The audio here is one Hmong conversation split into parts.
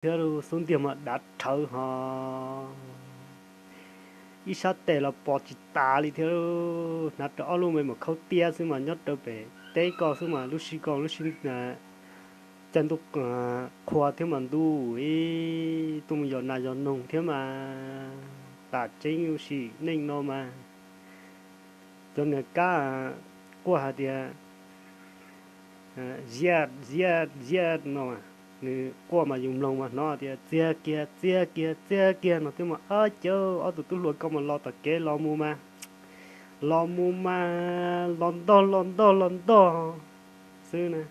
thiab lauj, xub ntiag mas dav rhawv ho ib sab tes los pos tsis tas li thiab lauj. Hnav rau ob lub me mus khaub tiab xwb mas nyob rau pem teb ko xwb mas lub sij ko lub sij caij ntuj qhua thiab mas ntuj ib tuaj mus yos nas yos noog thiab mas tas tseeb lub sim neej no mas cov niag kab quaj hais tias ziaj ziaj ziaj no, nws quaj mas yus mloog mas hnov tias txiag kiag txiag kiag txiag kiag no thiab mas ob cov ob tug tub hluas ko mas los tom kev los mus mas los mus mas los ntog los ntog los ntog xwb na.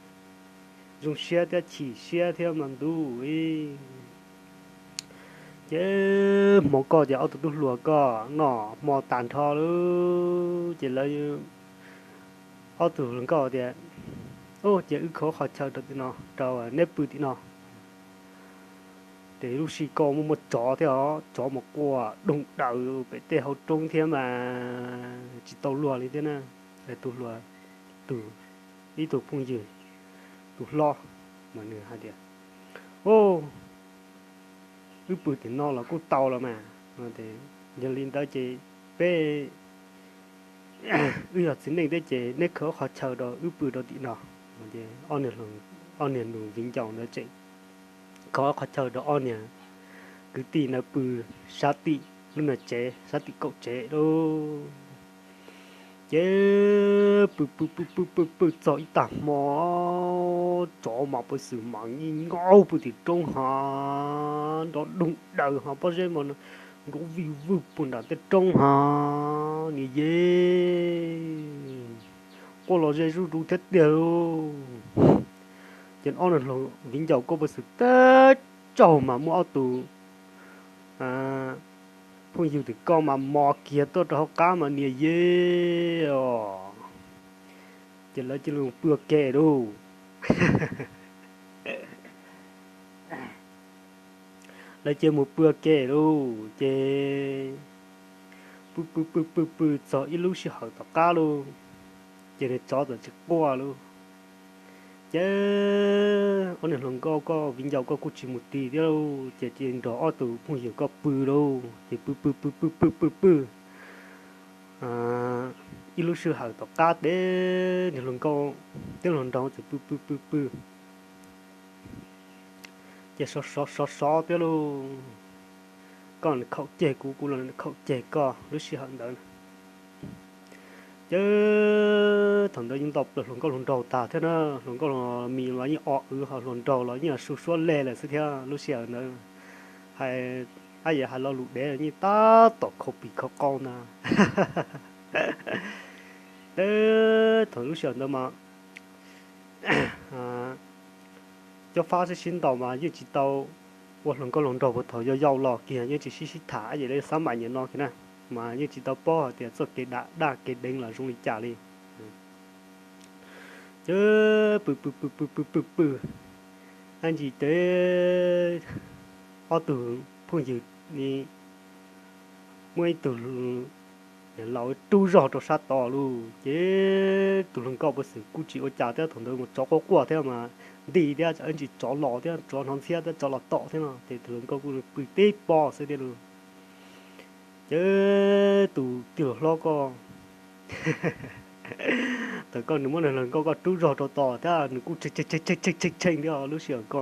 Zoo siab thiab chim siab thiab mas ntuj ib. Ces hmo ko ces ob tug tub hluas ko noj hmo tas nrho lawm ces lawv ob tug hluas nkauj tias, Ub, ces wb khaws qhov chaw rau tim no rau neb pw tim no. Ces lub sij ko muaj muaj tsov thiab os, tsov mus quaj doog daws pem tej hauv roob thiab mas tsis tau luag li thiab na. Tus hluas, tus, ib tug phooj ywg, tus hlob, mas nws hais tias, Ub, wb pw tim no los kuj tau los mas. Yog li ntawd ces peb, wb yog txiv neej thiab ces neb khaws qhov chaw rau wb pw rau tim no. Ob niag nus viv ncaus ntawd tseem khaws qhov chaw rau ob niag kwv tij ntawd pw sab tim lub niag tsev, sab tim kaum tsev lauj. Ces pw pw pw pw pw pw txog ib tag hmo, tsov mas puv xwm mas nyiaj nkaub pw tim roob ha, nrov doog daws ha, pob zeb mas nkaum vij vwj puag nram tej roob ha, niam yej, quaj los ze zuj zus thiab tiag lauj. Ces ob niag viv ncaus ko puv xwm teb tsaug mas muaj ob tug phooj ywg tim ko mas mos kiag tuaj rau hauv qab mas niam yej os. Ces lawv cia li mus pw ua ke lauj. Lawv cia li mus pw ua ke lauj ces pw pw pw pw pw txog ib lub sij hawm tom qab lauj, ces niag tsov txawm tsis quaj lauj. Ces ob niag hluas nkauj ko viv ncaus ko kuj tsis mus ti thiab lauj, ces cia li nrog ob tug phooj ywg ko pw lauj, ces pw pw pw pw pw pw pw ib lub sij hawm tom qab ces niag hluas nkauj thiab hluas nraug txawm pw pw pw pw ces sov sov sov sov thiab lauj. Koj khaum ceg kuv, kuv los khaum ceg koj lub sij hawm ntawd. Ces thaum ntawd yeej nto plaws hluas nkauj hluas nraug tag thiab na, hluas nkauj hluas mis los yeej o wv ho hluas nraug los yeej su suab leg lawm xwb thiab lub sij hawm ntawd. Hais, ab yam hais lo lus dev yeej tab tom khau pis khau qau ntag. Ces thaum lub sij hawm ntawd mas cob fab sib sib ntaus mas yeej tsis tau ua hluas nkauj hluas nraug puag thaum yau yau los kiag yeej tsis sib sib tham ab yam li xab maim nim no kiag na, mas yeej tsis tau paub hais tias txoj kev daj kev deev los zoo li cas li. Ces pw pw pw pw pw pw pw, ab ntsis ces ob tug phooj ywg muaj ib tug laus rub zog rau sab tod lauj, ces tus hluas nkauj puv xwm kuj tsis ua cas thiab, thaum ntawd mas tsov quaj quaj thiab mas nti thiab, ab ntsis tsov los thiab, tsov hnov ntxhiab thiab, tsov los tom thiab no ces tus hluas nkauj kuj pw tib pob xwb thiab lauj. Ces tus tij laug hlob ko, thaum ko nws muab nws hluas nkauj ko rub zog rau tod thiab nws kuj tshee tshee tshee thiab lub sij hawm ko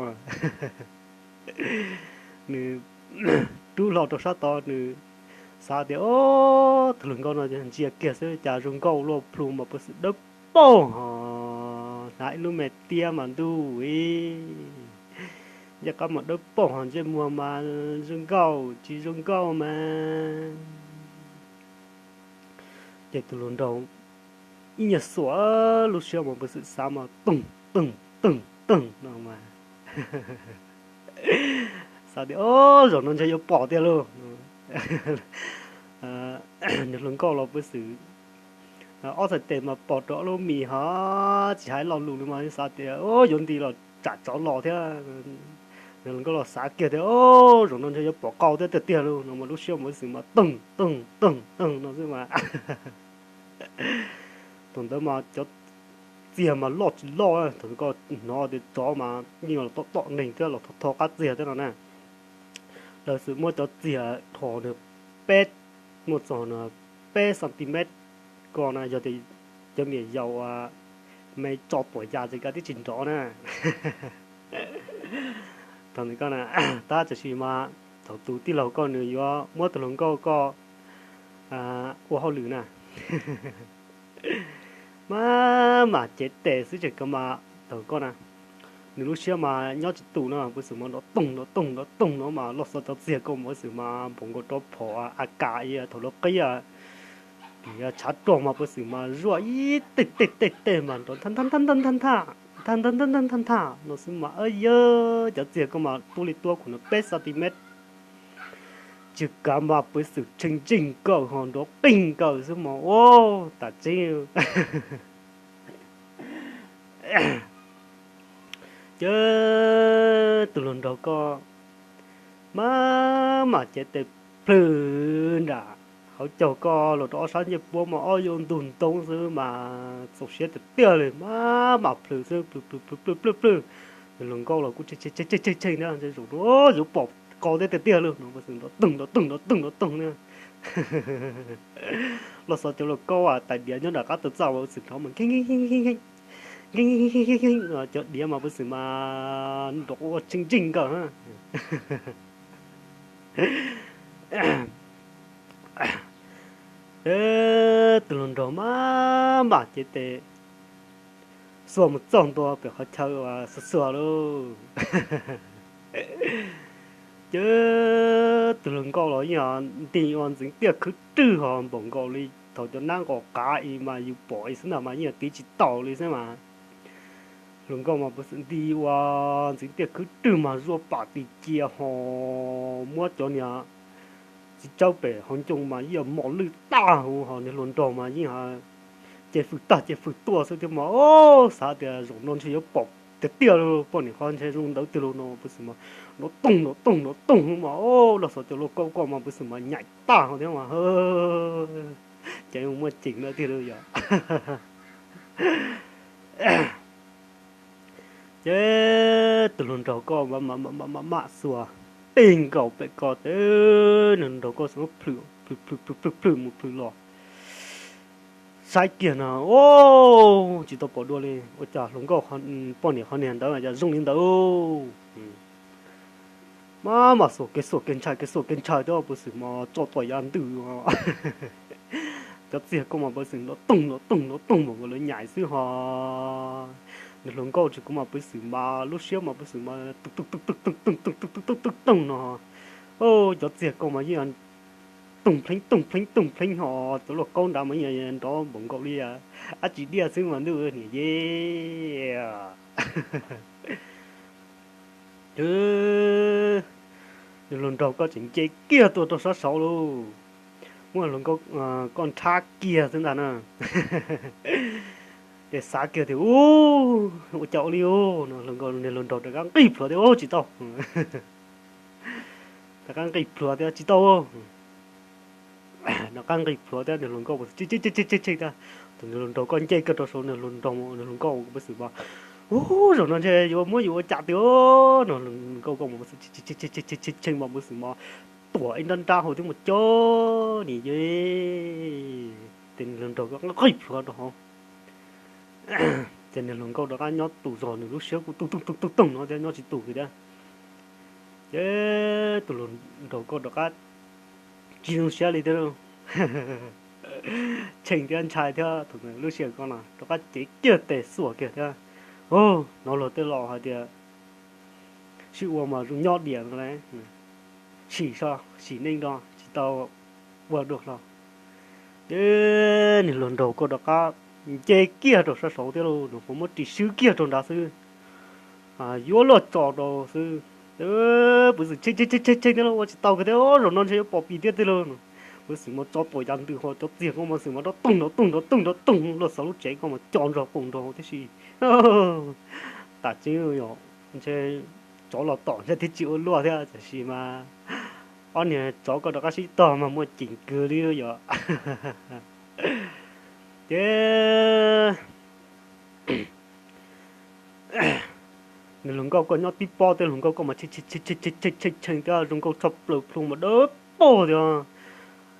nws rub hlo rau sab tod nws xav tias, Ob, tus hluas nkauj no ntsia kiag xwb cas zoo nkauj luaj plhu mas puv xwm dawb paug ho, hnav ib lub me tiab mas ntuj ib, ncej qab mas dawb paug ho ntsej muag mas zoo nkauj tsis zoo nkauj mas. Ces tus hluas nraug ib nyuag xuam lub siab mas puv xwm xav mas toog toog toog toog no mas xav tias, Ob, zaum no ntshe yuav pom tiag lauj. Nws hluas nkauj los puv xwm ob txhais tes mas pom rau ob lub mis ho, tsis hais lo lus li mas xav tias, Ob, yuav nti los tsam tsov los thiab. Nws hluas nkauj los xav kiag tias, Ob, zaum no ntshe yuav pom qau thiab tiag tiag lauj no mas lub siab mas puv xwm mas toog toog toog toog no xwb mas. Thaum ntawd mas cov txiag mas loj tsis loj, thaum koj hnov tias tsov mas yeej los tom tom neeg thiab los tho tho qab txiag thiab no na. Lawv xum muab cov txiag dhos nws peb, muaj txog peb centimet ko na, yog tias cov niam yau me tso tuam ya ces koj twb tsis nrov na. Thaum ntawd koj na, tab tab sis mas thaum tus tij laug koj nws yuav muab tus hluas nkauj koj ua hauj lwm na, mas mam cev tes xwb tseem kawg mas thaum koj na, nws lub siab mas nyob tsis tus no, puv xwm mas nrov toog nrov toog nrov toog no mas loj xov cov txiag koj mas puv xwm mas npaum nkaus rau phom a kas thaum lawv qib tshav rog mas puv xwm mas zuaj ib tej tej tej tej mas nrov nthaj nthaj nthaj nthaj nthaj nthaj nthaj nthaj nthaj nthaj no xwb mas yog cov txiag koj mas tuab li tuab khum no peb centimet. Tsis kav mas puv xwm tshee ntseeg kawg ho nrov qeeg kawg xwb mas ua tas tseeb. Ces tus hluas nraug koj mas mam cev tes plhws nram hauv caug koj los rau ob sab ncej puab mas ob yuav ntug ntoo xwb mas txaus siab tiag tiag li mas mam plhws xwb plhws plhws plhws plhws plhws plhws. Nws hluas nkauj los kuj tshee tshee tshee tshee thiab, zaum no yuav pom qau tiag tiag tiag li no puv xwm nrov toog nrov toog nrov toog nrov toog na. Los xov cov lauj kaub tais diav nyob nram qab tawm txaj puv xwm nrov mas nkeeg, cov diav mas puv xwm mas nrov ua tshee ntseeg kawg. Ces tus hluas nraug mas mam cev tes xuas mus txog ntua pem qhov chaw uas xuas xuas lauj. Ces tus hluas nkauj los yeej nti ua ntxeev tiaj khwb rwg ho npaum nkaus li thaum cov nab nqos qav i mas yus pom i xwb ntag mas yeej tiv tsis taus li xwb mas. Hluas nkauj mas puv xwm nti ua ntxeev tiaj khwb rwg mas zuaj pam tis cia ho muab cov niag txiv tsawb pem hauv ncoo mas yeej mos lwj tag huv ho niag hluas nraug mas yeej ces fwm tag ces fwm tuaj xwb thiab mas xav tias zaum no ntshe yuav pom tiag tiag li, poj niam qhov ntshe zoo ntawd tiag li no puv xwm mas nrov toog nrov toog nrov toog mas los xov cov lauj kaub koj mas puv xwm mas nyaim tag ho thiab mas ces muaj ceem na tiag li yom. Ces tus hluas nraug koj mam mam xuas tig nkaus pem ko ces nws hluas nraug koj xub plhws plhws plhws plhws plhws plhws mus plhws los saib kiag no, tsis tau pom dua li. Ua cas hluas nkauj poj niam qhov niag ntawd cas zoo li ntawd. Mas mas xuas kev xuas kev ntshai kev xuas kev ntshai thiab puv xwm mas tso tuam ya ntws. Cov txiag koj mas puv xwm nrov toog nrov toog nrov toog npaum nkaus lawv nyaim xwb ho. Nws hluas nkauj tsis kuv mas puv xwm mas lub siab mas puv xwm mas toog toog toog toog toog toog toog toog toog toog no. Cov txiag koj mas yeej toog plheeb toog plheeb toog plheeb ho cov lauj kaub nrad mas yeej nrov npaum nkaus li dab tsi diaj xwb mas ntuj niam ye. Nws hluas nraug koj tseem nce kiag tuaj rau sab saud lauj. Muab hluas nkauj koj nrhab kiag xwb ntag na. Ces xav kiag tias ua cas ua li no, nws hluas nraug rov qab nqis plhuav tias tsis tau. Rov qab nqis plhuav tias tsis tau. Rov qab nqis plhuav thiab nws hluas nkauj tshee tshee tshee tshee thiab. Thaum nws hluas nraug koj nce kiag rau saud nws hluas nraug nws hluas nkauj puv xwm mas ub zaum no ntshe yuav muab yus ua cas tiag no, hluas nkauj koj mas tshee tshee tshee mas puv xwm mas tuam ib nrab nrab hauv thiab mas cov niam ye. Ces nws hluas nraug koj nqis plhuav rau hauv. Ces nws hluas nkauj rov qab nyob tus zog nws lub siab kuj toog toog toog toog no thiab nyob tsis tus kiag thiab. Ces tus hluas nraug koj rov qab tsis zoo siab li thiab lauj. Tshee thiab ntshai thiab thaum lub sij hawm ko no rov qab cev kiag tes xuas kiag thiab. Hnov luag tej laus hais tias sib ua mas zoo nyob diam no, sim so sim neej no tsis tau ua dua hlo. Ces nws hluas nraug koj rov qab nce kiag rau sab saud thiab lauj, nws qhuav muab ris swb kiag rau nrad xwb, yuav luag tso rau xwb. Puv xwm tshee tshee tshee tshee thiab lauj, ua tsis tau kiag thiab, zaum no ntshe yuav pom pim thiab tiag lauj. Puv xwm mas tso tuam ya ntws ho cov txiag koj mas xwm mas nrov toog nrov toog nrov toog nrov toog, luag xov lub tsev koj mas co nrog poom nrog tib si. Tam tseeb yog ntshe tsov los tom ntshe thiaj tsis ua luaj thiab, tiam sis mas ob niag tsov koj rov qab sib tog mas muaj ceem kawg li yom. Ces Nws hluas nkauj koj nyob tib pob thiab, hluas nkauj koj mas tshee tshee tshee thiab, zoo nkauj tshaj plaws, plhu mas dawb paug thiab.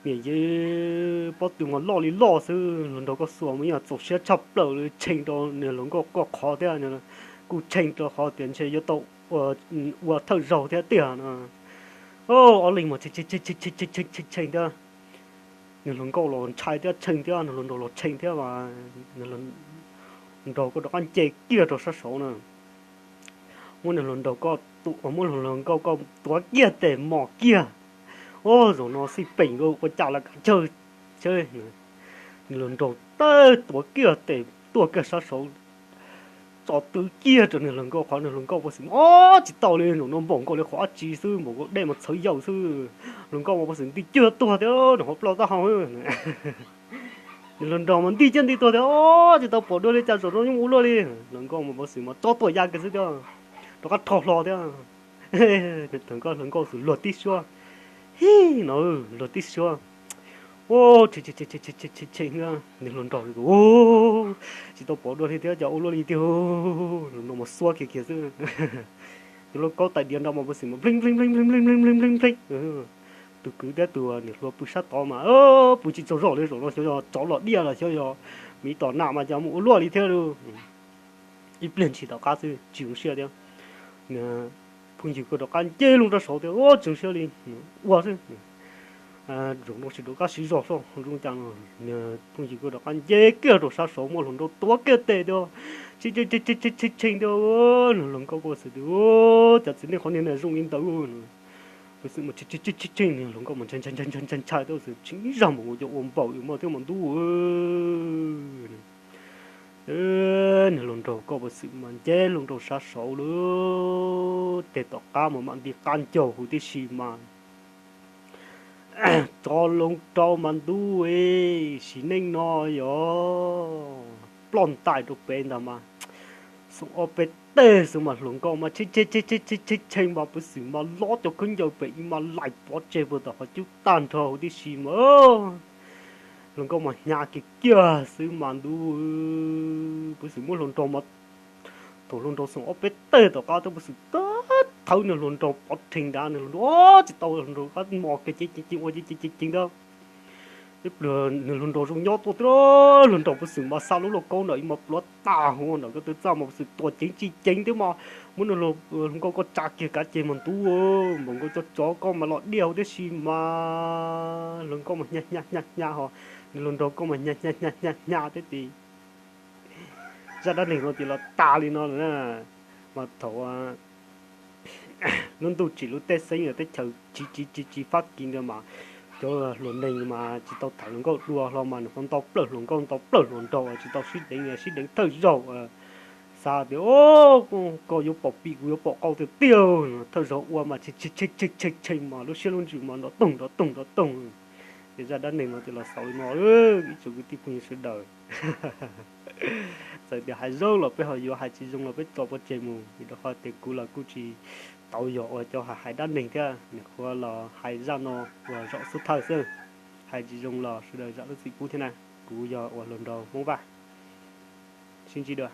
Niam yej, pob tw mas loj li loj xwb, hluas nraug koj xuas mas yeej txaus siab tshaj plaws li, tshee rau nws hluas nkauj koj qhov thiab, kuj tshee rau qhov tias ntshe yuav tau ua thawj zaug thiab tiag no. Ob leeg mas tshee tshee tshee thiab. Nws hluas nkauj los ntshai thiab tshee thiab, nws hluas nraug los tshee thiab mas nws hluas nraug koj rov qab nce kiag rau sab saud na. Muab nws hluas nraug koj, muab hluas nkauj koj tuav kiag tes mos kiag. Ub, zaum no xij peem ua cas los kav chawj. Nws hluas nraug tawg tuav kiag tes tuaj kiag sab saud, tso tw kiag rau nws hluas nkauj qhov, nws hluas nkauj ua xwm ob tsis tau li, zaum no npaum nkaus li qhov dab tsi xwb, npaum nkaus dej mas txhawv yaws xwb. Hluas nkauj mas ua xwm nti kiag tuag thiab, nws qhov plaub taub hau. Nws hluas nraug mas nti kiag nti tuag thiab, ob tsis tau pom dua li cas, zaum no yeej ua luaj li. Hluas nkauj mas ua xwm mas tso tuaj ya kiag xwb thiab, rov qab rho hlo thiab. Hluas nkauj, hluas nkauj xwm luag tib suab, hib no, luag tib suab. Ub, tshee tshee, nws hluas nraug, tsis tau pom dua li thiab, cas ua luaj li tiag. Hluas nraug mas xuab kiag kiag xwb. Tus lauj kaub tais diav nrad mas ua xwm mas npleeg npleeg npleeg npleeg npleeg npleeg npleeg npleeg. Tus kwv thiab tus niam hluas pw sab tod mas pw tsis tsaug zog li, zaum no xyov yog tsov los diaj los xyov yog miv tom nam mas cas mus ua luaj li thiab lauj. Ib pliag ntshis tom qab xwb tsis zoo siab thiab. Phooj ywg koj rov qab nce loo rau saud thiab, tsis zoo siab li, ua xwb. Zaum no tsis rov qab siv zog soj zoo cas no. Phooj ywg koj rov qab nce kiag rau sab saud, muab hluas nraug tuav kiag tes thiab, tshee tshee tshee thiab. Nws hluas nkauj koj xwm tias, cas txiv neej qhov niag na zoo li ntawd. Ua xwm mas tshee tshee tshee, nws hluas nkauj mas ntshai ntshai ntshai ntshai thiab, ua xwm tsis zag mas ua cas ua npaum li mas thiab mas ntub. Nws hluas nraug koj ua xwm mas nce loo rau sab saud lawm, tes tom qab mas mam nti qab ncaug huv tib si mas tsov loo rau mas ntub, sim neej no yog ploj ntais rau pem ntag mas. Xoom ob peb teg xwb mas hluas nkauj mas tshee tshee tshee tshee mas puv xwm mas lob cov khaub ncaws pem ib mas laim pov tseg puag tom qhov cub tag nrho huv tib si mas hluas nkauj mas hnyav kiag kiag xwb mas ntub. Puv xwm muab hluas nraug mas, thaum hluas nraug xoom ob peb teg tom qab thiab puv xwm thawb nws hluas nraug pov rhees nrad, nws hluas nraug tsis tau, hluas nraug qab mos kiag ceev ceev ceev ua ceev ceev ceev ntag. Ib pliag nws hluas nraug zoo nyob tuaj thiab, hluas nraug puv xwm mas xa lub lauj kaub ntawm ib mos pluav tag huv ntawm koj twb txaj mas puv xwm tuam ceev tsis ceev thiab mas muab nws hluas nkauj koj tsa kiag kav ceg mas ntub, npaum nkaus cov tsov koj mas los diaj huv tib si mas hluas nkauj mas hnyav hnyav hnyav hnyav ho, nws hluas nraug koj mas hnyav hnyav hnyav hnyav hnyav thiab ces zaj dab neeg no ces los tas li no lawm na. Mas thaum lub ntuj tsim lub teb xeeb teb chaws tsiv tsiv tsiv tsiv fab kis ntawd mas cov hluas neeg mas tsis tau tham hluas nkauj dua hlo mas nws ho ntau plawg hluas nkauj ntau plawg hluas nraug tsis tau sib deev, sib deev thawj zaug. Xav tias koj yuav pom pim kuv yuav pom qau tiag tiag, thawj zaug ua mas tshee tshee tshee tshee mas lub siab lub ntsws mas nrov toog nrov toog nrov toog. Ces zaj dab neeg no ces los xaus li no, ib tsoom kwv tij phooj ywg sawv daws. Txawm tias hais zoo los peb ho yuav, hais tsis zoo los peb tso pov tseg mus, vim rau qhov tias kuv los kuj tsis tau yog ua cov hais hais dab neeg thiab, nyuam qhuav los hais zaj no uas zaum xub thawj xwb. Hais tsis zoo los sawv daws zam lub txim pub thiab na. Kuv yog ua hluas nraug Hmoob Vaj. Sib ntsib dua.